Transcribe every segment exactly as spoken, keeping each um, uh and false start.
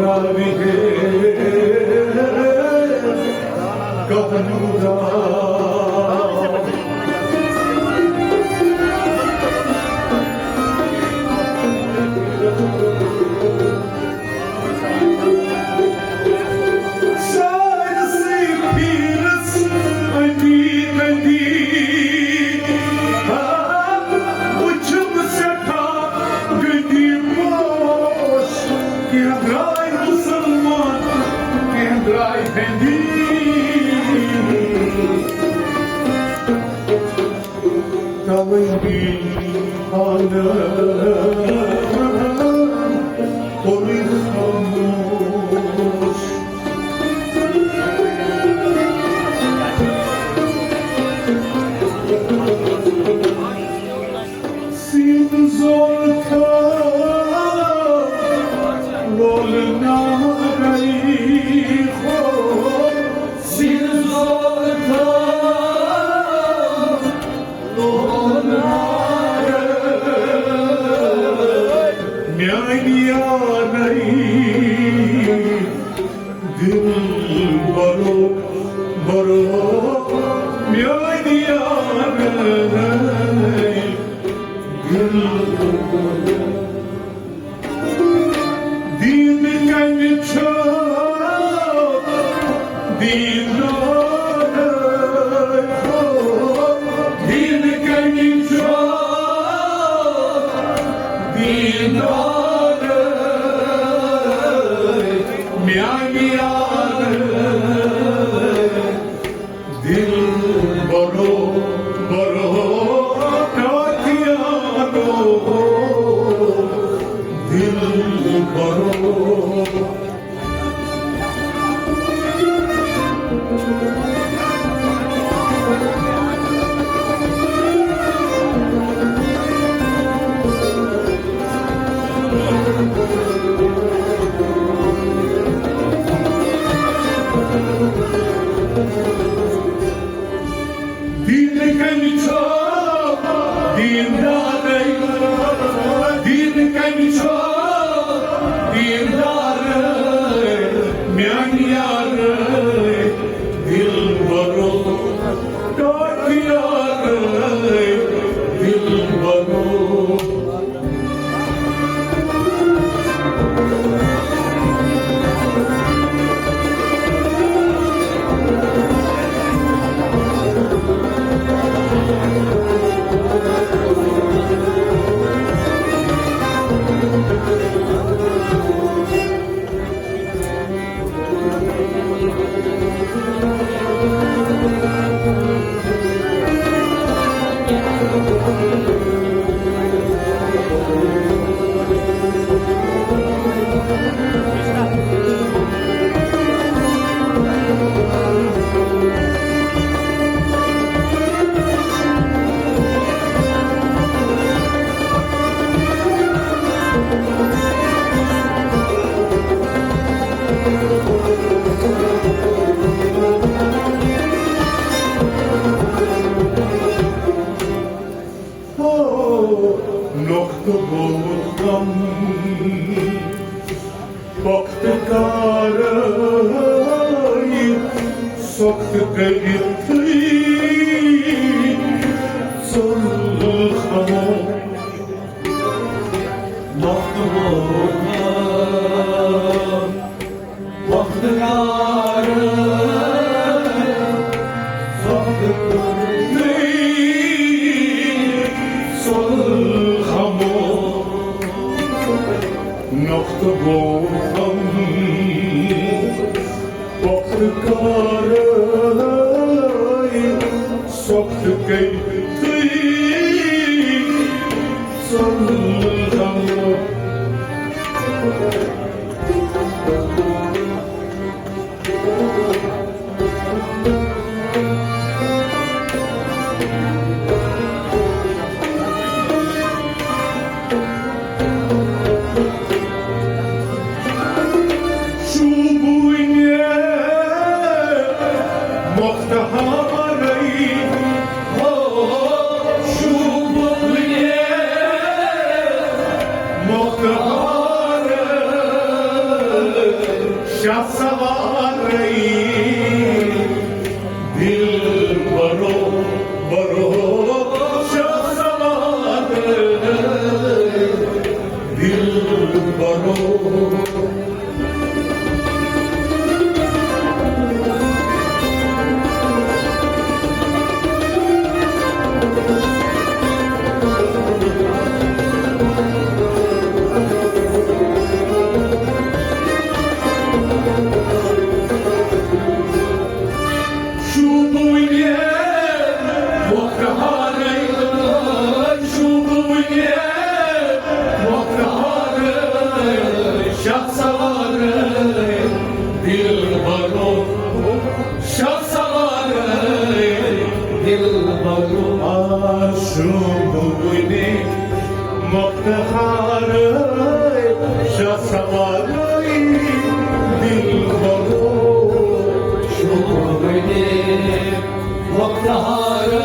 راوی ہے کہنودا۔ سارسٕے پھیرس أنٛدی أنٛدی، آ، وُچھم سٮ۪ٹھاہ گٔنٛدی پوش۔ کینٛہہ درٛاے مُسلمان، کینٛہہ درٛاے ہیٚنٛدی۔ توے حالت کوٚرُے خاموش۔ سیٖنہٕ زول تھٲو لولہٕ نارے ہو۔ سیٖنہٕ زول تھٲو میانہِ یارے دل برو برو، میانہِ یارے دل برو۔ دین کمہِ چھو، دین دین کمہِ چھو، دین میانہِ یار۔ دل برو برو، کاتیانو دل برو۔ دین کمہِ چھو دیندارے، دین کمہِ چھو دیندارے، میانہِ یارے دل برو، کاتیارے دل برو۔ نۄختہٕ گوٚوُکھ غم، پۄختہٕ کارٕے سۄختہٕ کٔرِتھٕے ژوٚل خمو۔ نۄختہٕ گوٚوُکھ غم، وقت کار وقت کوئی سل خمو۔ نقط گو ہم وقت کار سخت کئی تھی سل خمو۔ شوبونہِ مختہارے ہو، شوبونہِ مختہارے شاہ سوارے دل برو، برو، شاہ سوارے دل برو۔ شوٗبوٕنہِ مۄکھہارٕے، شوٗبوٕنہِ مۄکھہارٕے، شاہ سوارٕے دِل بَرو، شاہ سوارٕے دِل بَرو۔ آ شوٗبوٕنہِ مۄکھہارٕے، شاہ سوارٕے دِل بَرو۔ شوٗبوٕنہِ مۄکھہارٕے،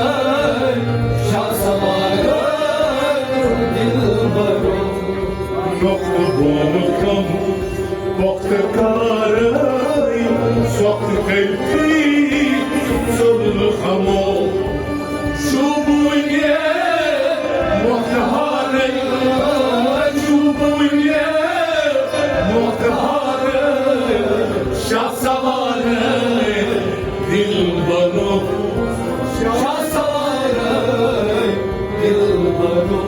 شاہ سوارٕے دِل بَرو۔ نۄقطہٕ بۄن کم پۄختہٕ کارٕے، سۄختہٕ کٔرتھٕے ژوٚل ہمو۔ شوٗبوٕنہِ مۄکھہارٕے، شوٗبوٕنہِ مۄکھہارٕے، شاہ سوارٕے دِل بَرو، شاہ سوارٕے دِل بَرو۔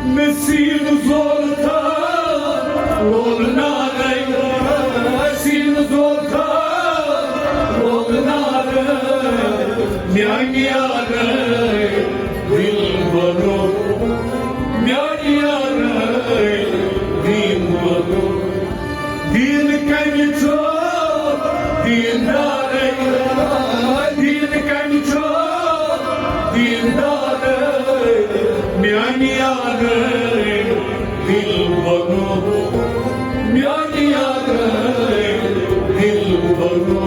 مےٚ سیٖنہٕ زول تھاو لولہٕ نارے، سیٖنہٕ زول تھاو لولہٕ نارے، میٛانہِ یارے دِل بَرو، میٛانہِ یارے دِل بَرو۔ دیٖن کَمہِ چھُ دیٖندارٕے، دیٖن کَمہِ چھُ دیٖندارٕے، میٛانہِ یارٕے دِل بَرو، میٛانہِ یارٕے دِل بَرو۔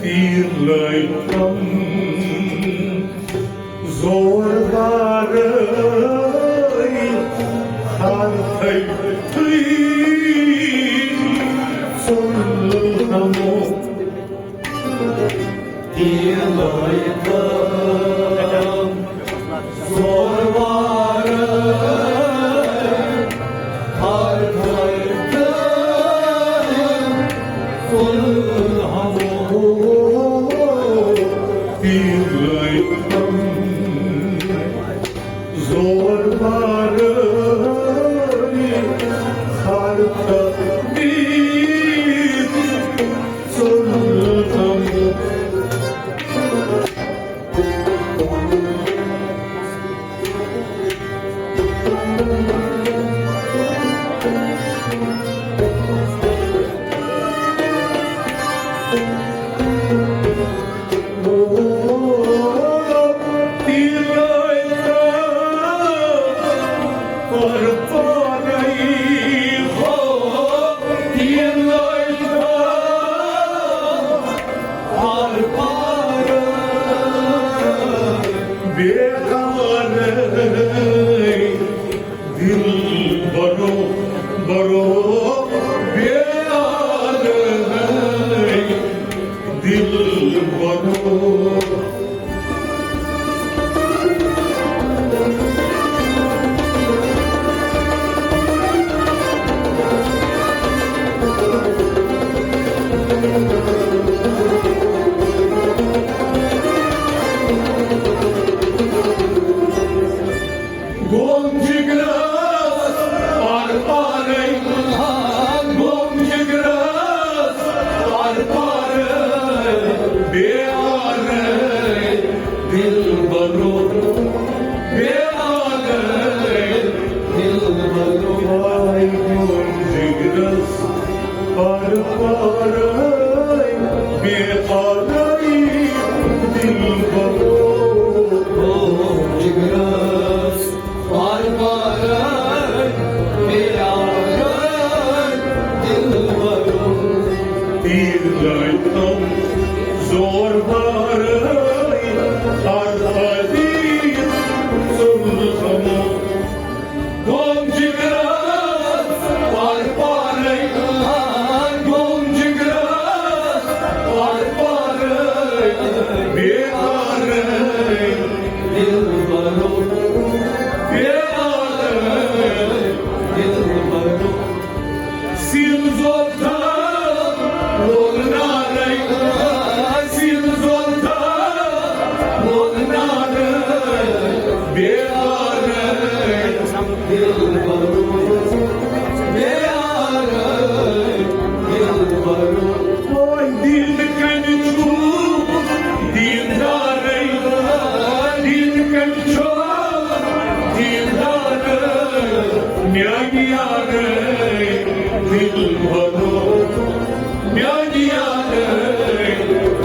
تیٖر لٲگۍ تِم زور وارٕے، ہر تھٔوۍ تھٔوۍ ژوٚل ہمو۔ تیٖر لٲگۍ تِم زور وارٕے، ہر تھٔوۍ تھٔوۍ ژوٚل ہمو۔ تیٖر لٲگۍ تِم زور وارٕے، ہر تھٔوۍ تھٔوۍ ژوٚل ہمو۔ دِل بَرو، بَرو، بیٛارٕے۔ پارے بے آرے دلبرو، بے آرے دلبرو۔ آے گوم جگرس پار پارے بے آرے دلبرو۔ گوم جگرس پار پارے بے آرے دلبرو۔ تیر لٲگۍ تم زور بارے، ہر عزیز سُنٛد غمو۔ گوم جگرس پار پارے، گوم جگرس پار پارے، بے آرے دلبرو، بے آرے دلبرو۔ سیٖنہٕ زوٚل تھاو لوٚگ نارے، سیٖنہٕ زوٚل تھاو لوٚگ نارے، بے آرے دلبرو، بے آرے دلبرو۔ وۄنۍ دِل کَنہِ چھُ دیٖندارے، دِل کَنہِ چھُ دیٖندارے، میٛانہِ یارے دِلبرو، میٛانہِ یارے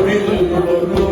دِلبرو۔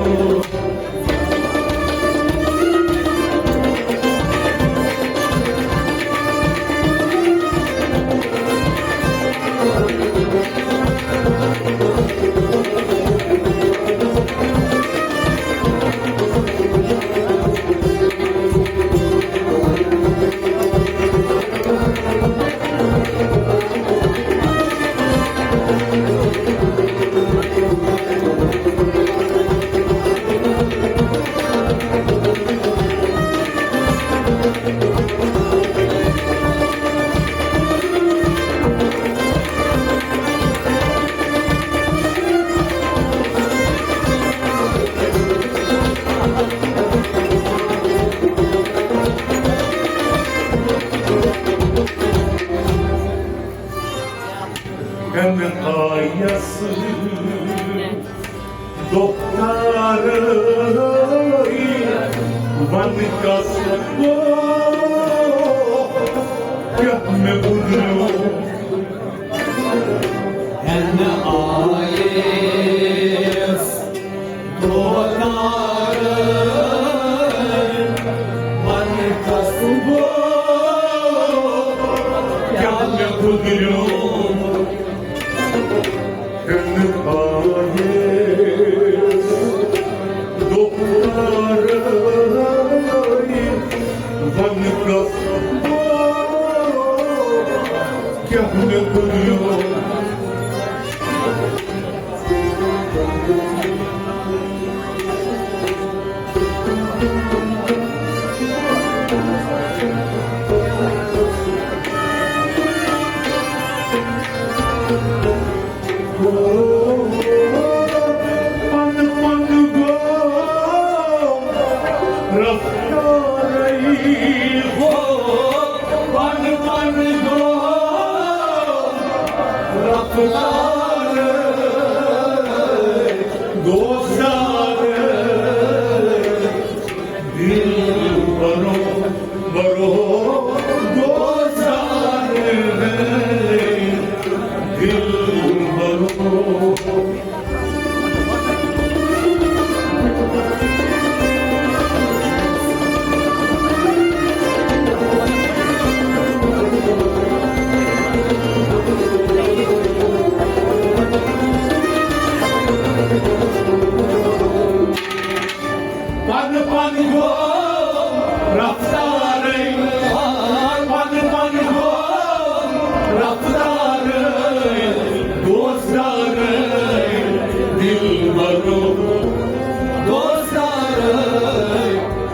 ہٮ۪نہٕ آیس دۄہ کارٕے، وَن کَس گوٚو، کیٛاہ مےٚ گُزریو۔ ہٮ۪نہٕ آیس دۄہ کارٕے، وَن کَس گوٚو، کیٛاہ مےٚ گُزریو۔ ہٮ۪نہٕ آیس دۄہ کارٕے، وَن کَس گوٚو، کیٛاہ مےٚ گُزریو۔ پن پن گوٚو رفتارے ہو، پن پن گوٚو رفتارے، گوٚو سارے۔ دل برو برو گوزارے، دل برو۔ پن پن گوٚو رفتارے، پن پن گوٚو رفتارے، دوستارے، دل برو، دوستارے،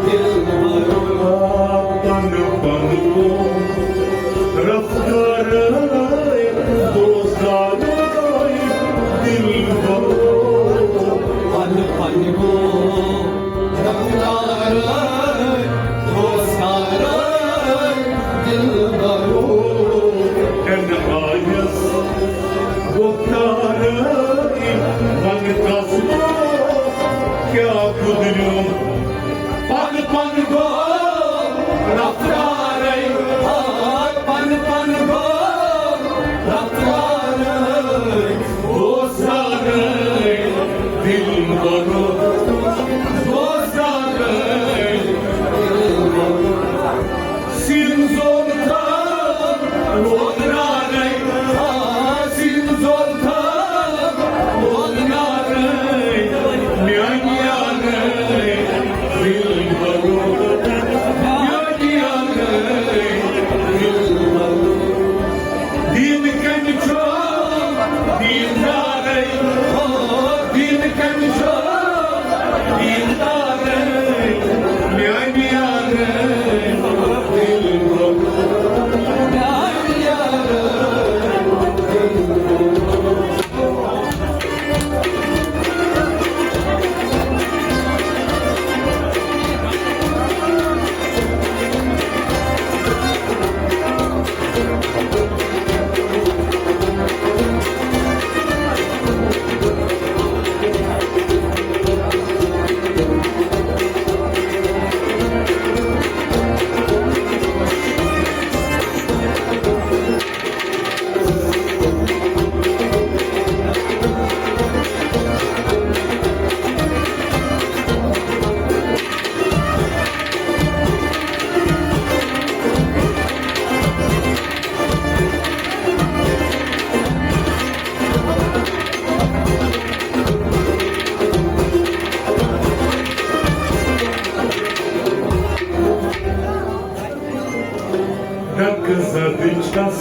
دل برو۔ پن پن گوٚو رفتارے، دوستارے، دل برو۔ پن پن گوٚو رفتارے، دین کمہِ چھو، دیندارے، او دین کمہِ چھو، دیندارے، میانہِ یارے، دل بڑو، میانہِ یارے، دل بڑو۔ ڈکہٕ زدٕ چھَس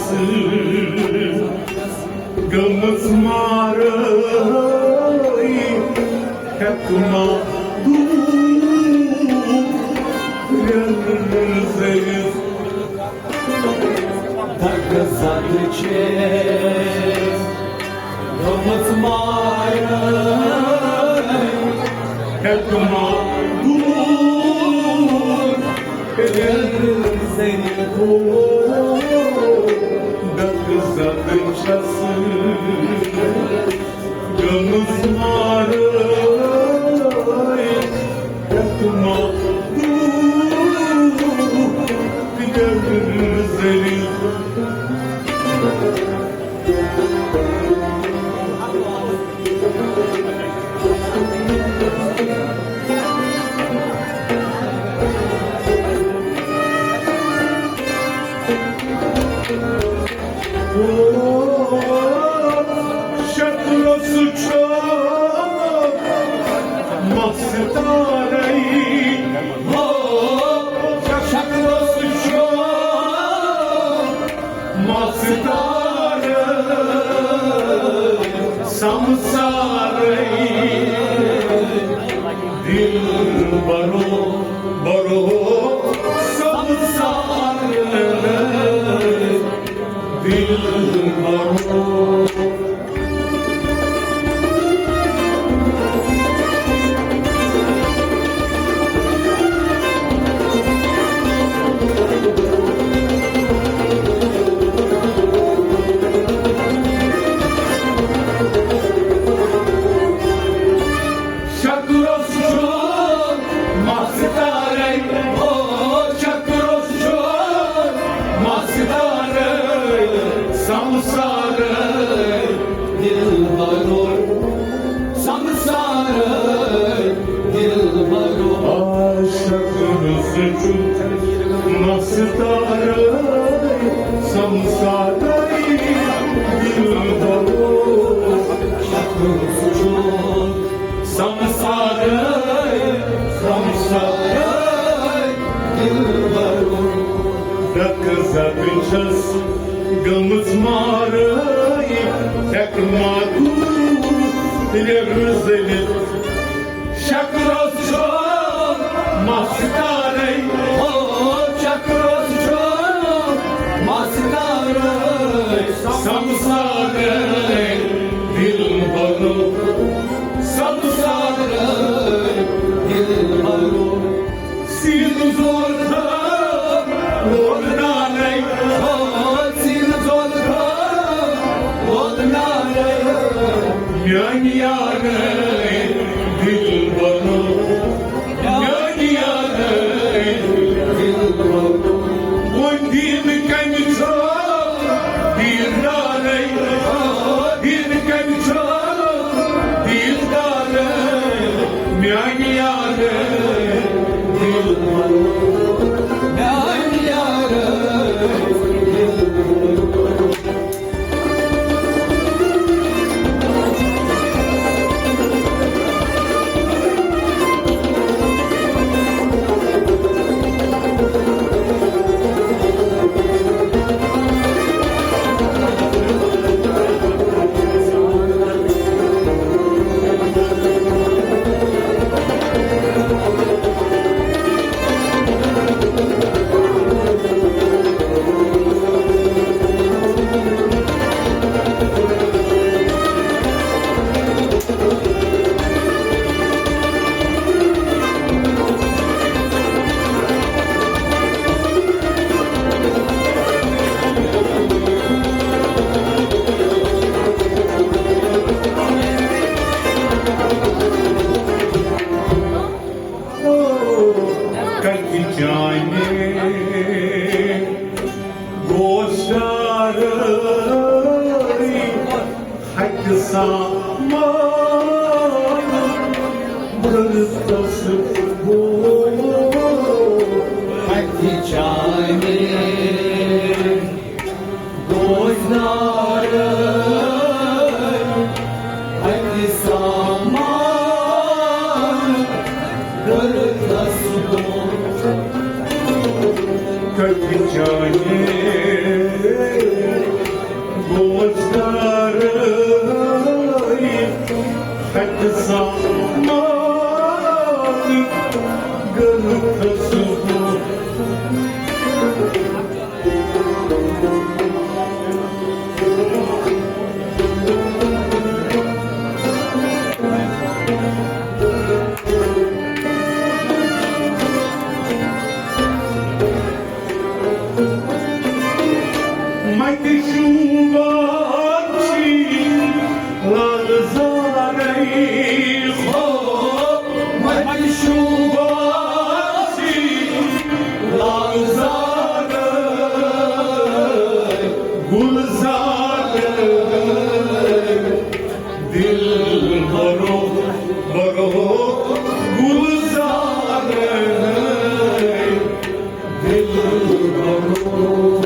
گٔمٕژ مارے، ہٮ۪کہٕ ما دوٗر زٔلِتھ۔ دکہٕ زدٕ چھَس گٔمٕژ مارے، ہٮ۪کہٕ ما دوٗر۔ دکہٕ زدٕ چھَس گٔمٕژ مارے، ہٮ۪کہٕ ما دوٗر زٔلِتھ۔ شکلس چھو مستارے، ہو، شکلس چھو مستارے، سمسارے، دل برو، برو، سمسارے، دل برو۔ شکرس چھُ مستارے، او شکرس چھُ مستارے، سمسارے دل برو، سمسارے دل برو۔ آ شکرس چھُ مستارے، سمسارے دل برو۔ شکرس چھُ سمسارے، سمسارے دل برو۔ ڈکہٕ زدٕ چھَس گٔمٕژ مارے، ہٮ۪کہٕ ما دوٗر زٔلِتھ۔ شکرس چھُ مستارے، او شکرس چھُ مستارے، سمسارے دل برو۔ سمسارے دل برو۔ سیٖنہٕ زور تھٲو لوگ نارے، او سیٖنہٕ زور تھٲو لوگ نارے۔ میانہِ یارے دل برو، میانہِ یارے دل برو۔ وۄنۍ دیٖن کمہِ چھو دیٖدارے، دیٖن کمہِ چھو دیٖدارے، کتہِ چانہِ گوشدارٕے ہتہِ سامان بٔرتس بوے؟ کتہِ چانہِ گوشدارٕے ہتہِ سامان بٔرتس بوے؟ کتہِ چانہِ گوشدارٕے ہتہِ سامان بٔرتس بوے؟ متہِ شوٗبان چھی لال زارے ہو، متہِ شوٗبان چھی لال زارے، گُل زارے، دل برو برو گُل زارے، دل برو۔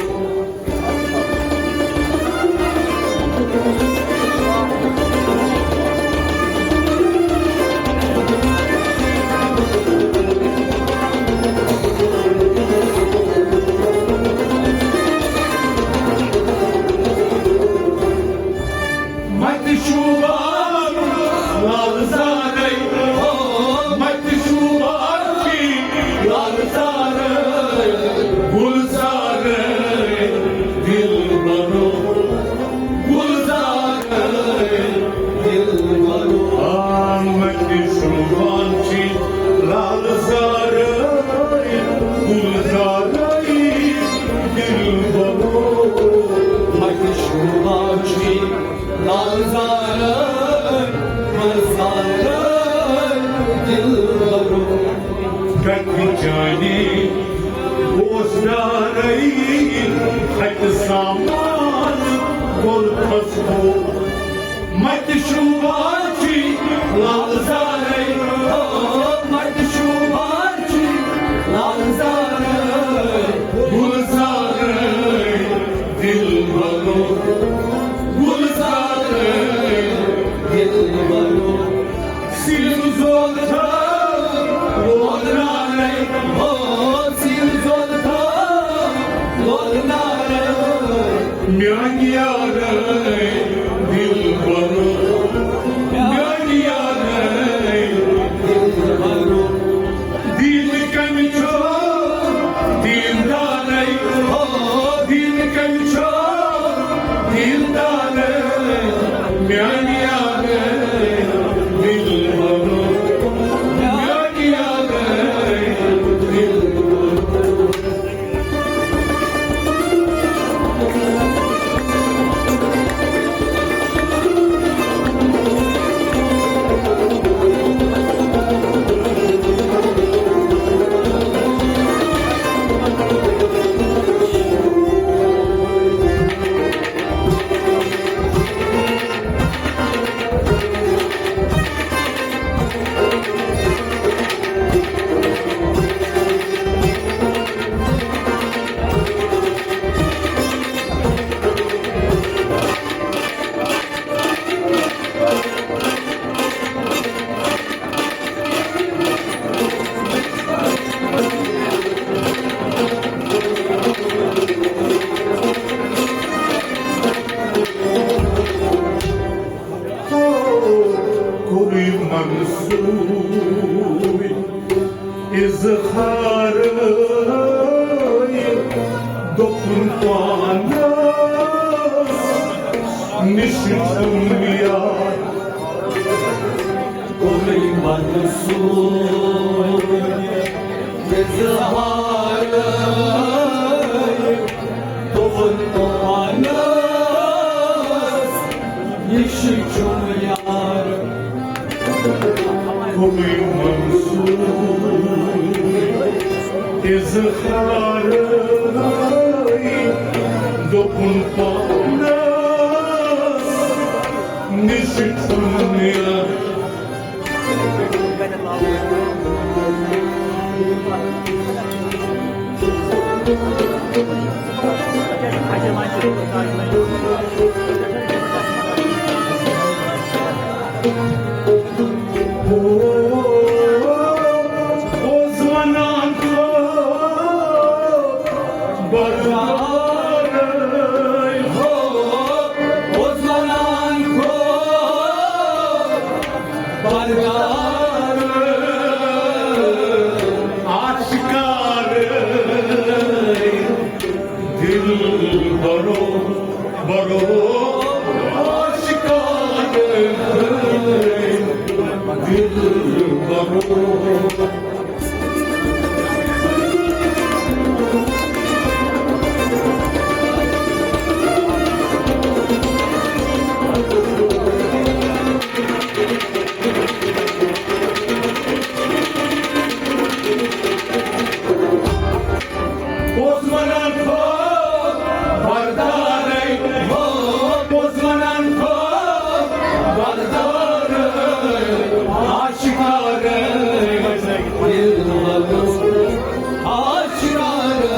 متہِ شوٗبان لال زارے، متہِ شوٗبان چھی لال زارے، گُل زارے، دل برو گُل زارے، دل برو۔ آ، متہِ شوٗبان چھی لال زارے، گُل زارے، دل برو۔ متہِ شوٗبان چھی لال زارے، گُل زارے، دل برو۔ کتہِ چانہِ گوشدارٕے ہتہِ سامان بٔرتس بوے؟ متہِ شوٗبان چھی لال زارے، او، متہِ شوٗبان چھی لال زارے، گُل زارے، دل برو گُل زارے، دل برو۔ سِلہِ زول تھا لودنارے، او، سِلہِ زول تھا لودنارے، میانہِ یارے، دل برو، میانہِ یارے، دل برو۔ دین کمہِ چھو دیندارے، ہو، دین کمہِ چھو دیندارے، میانہِ یارے، دل برو، میانہِ یارے، دل برو۔ منصور اظہار دوٚپُن پانَس نِش چھُم یار۔ کوٚرُے منصور اظہار دوٚپُن پانَس نِش چھُم یار۔ کوٚرُے منصور اظہار دوٚپُن پانَس نِش چھُم یار۔ اوس ونان خود بردارے، ہو، اوس ونان خود بردارے، آشکارے، دل برو برو، آشکارے، دل برو۔ اوس ونان خود بردارے، ہو، اوس ونان خود بردارے، آشکارے، دل برو، آشکارے،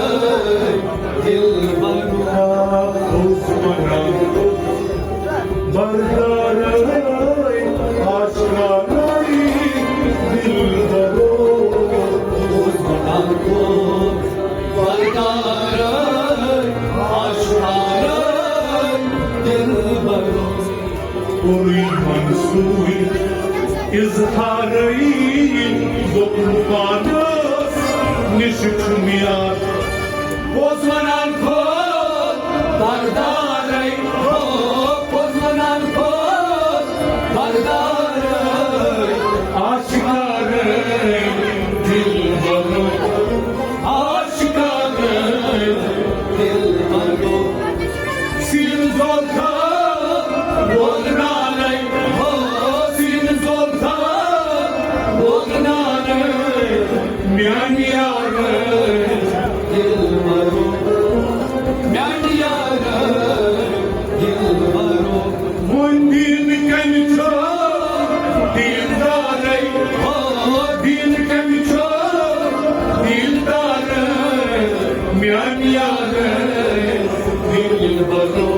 دل برو۔ اوس ونان خود بردارے، آشکارے، دل برو۔ اوس ونان خود بردارے، آشکارے، دل برو۔ کوٚرُے منصور اظہارے، دوٚپُن پانَس نِش چھُم یار۔ اوس ونان خود بردارے، ہو، اوس ونان خود بردارے، آشکارے، دل برو، آشکارے، دل برو۔ سِنۍ زوتھا ووگنانے، ہو، سِنۍ زوتھا ووگنانے، میانہِ یارٕ دل برو، میانہِ یارٕ دل برو۔ وۄنۍ دیٖن کمہِ چھو دیٖندارے، ہو، دیٖن کمہِ چھو دیٖندارے، میانہِ یارٕ دل برو،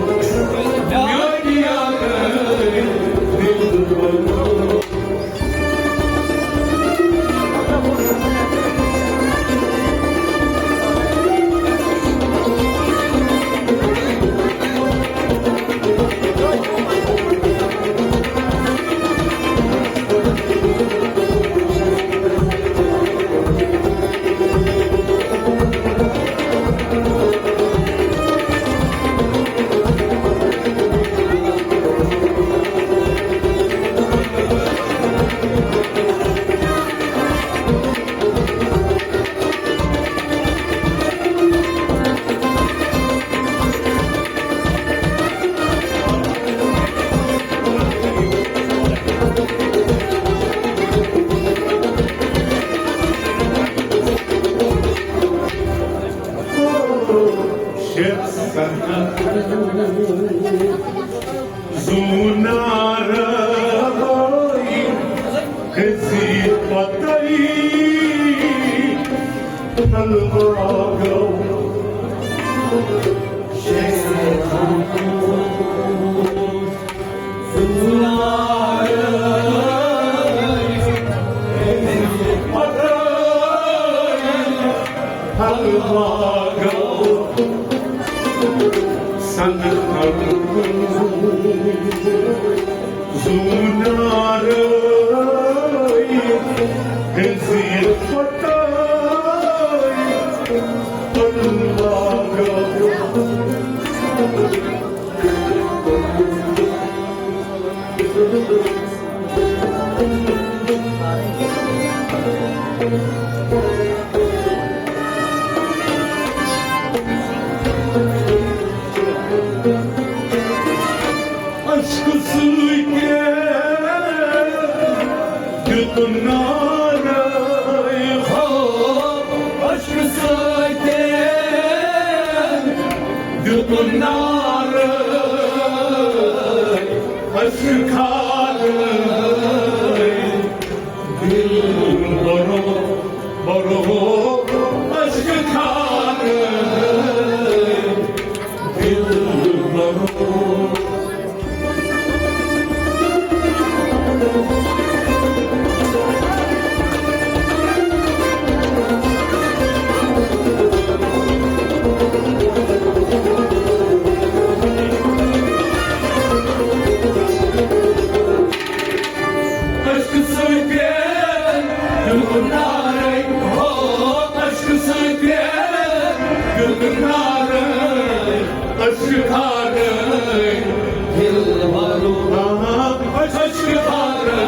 میانہِ یارٕ دل برو۔ شیخ سنت زونارے، کھسی پتے حلوا گو۔ شیخ سنت زونارے، کھسی پتے حلوا گو۔ سنت زونارے، عشقہٕ سۭتۍ دیُتُن نارٕ، ہو، عشقہٕ سۭتۍ دیُتُن نارٕ، عشقہٕ خارٕ دِل بَرو، بَرو، عشقہٕ خارٕ دِل بَرو۔ عشقہٕ سۭتۍ دیُتُن نارٕ، ہو، عشقہٕ سۭتۍ دیُتُن نارٕ، عشقہٕ خارٕ دِل بَرو۔ عشقہٕ خارٕ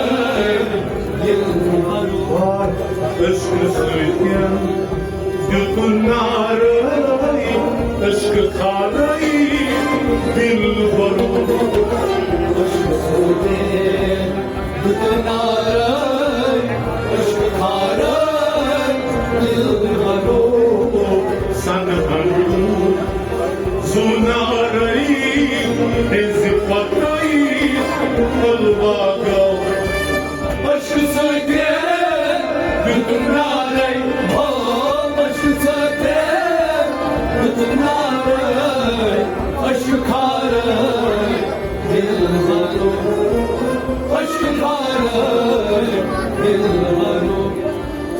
دِل بَرو۔ عشقہٕ سۭتۍ دیُتُن نارٕ، عشقہٕ خارٕ دِل بَرو۔ عشقہٕ سۭتۍ دیُتُن نارٕ، عشقہٕ خارٕ دِل بَرو۔ سَنہٕ ہَن زُو نارَے ہٕنٛزِ پَتَے ٲلوٕ گوٚو۔ عشقہٕ سۭتۍ دیُتُن نارَے، ہو، عشقہٕ سۭتۍ دیُتُن نارَے، عشقہٕ خارٕ دِل بَرو، عشقہٕ خارٕ دِل بَرو۔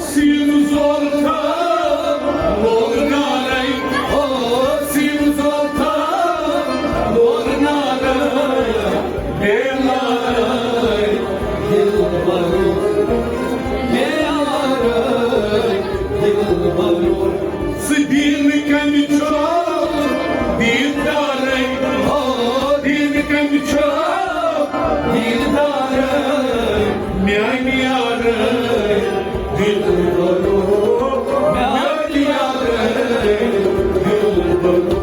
سیٖنہٕ زول تھاو لوگ نارَے، او سیٖنہٕ زول تھاو لوگ نارَے، بے نارَے دِل بَرو، بے نارَے دِل بَرو۔ سُہ دیٖن کَمہِ چھُ دیٖندارَے، ہو دیٖن کَمہِ چھُ دیٖندارَے، میٛانہِ یارَے دِل بَرو، میٛانہِ یارَے دِل بَرو۔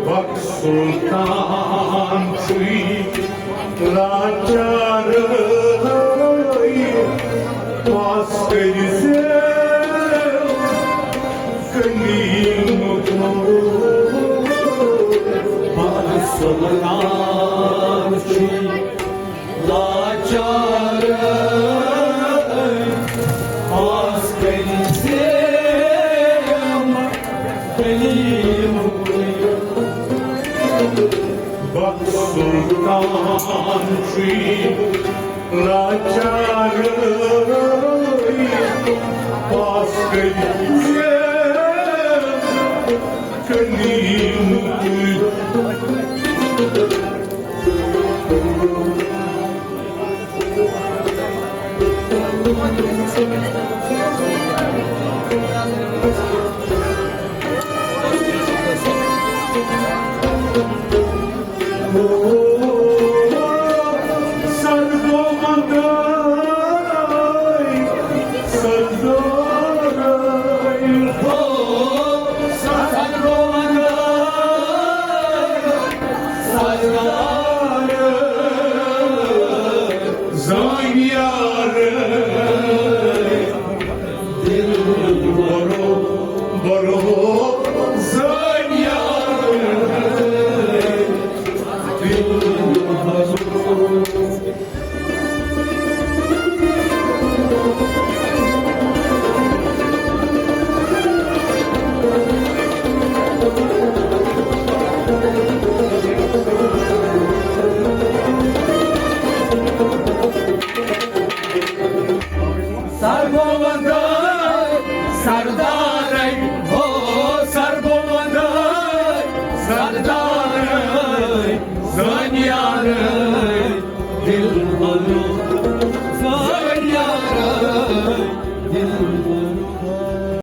بخش سلطان چھُے لاچارٕے، پاس کٔرۍ زِ کلیٖمُک۔ بخش سلطان چھُے لاچار، آس کٔرۍ زِ کلیٖمُک۔ بخش سلطان چھُے لاچار، آس کٔرۍ زِ کلیٖمُک۔ سر گوٚو وۄدٲے سردارے، ہو، سر گوٚو وۄدٲے سردارے، زٲنۍ یارے دِل بنو، زٲنۍ یارے دِل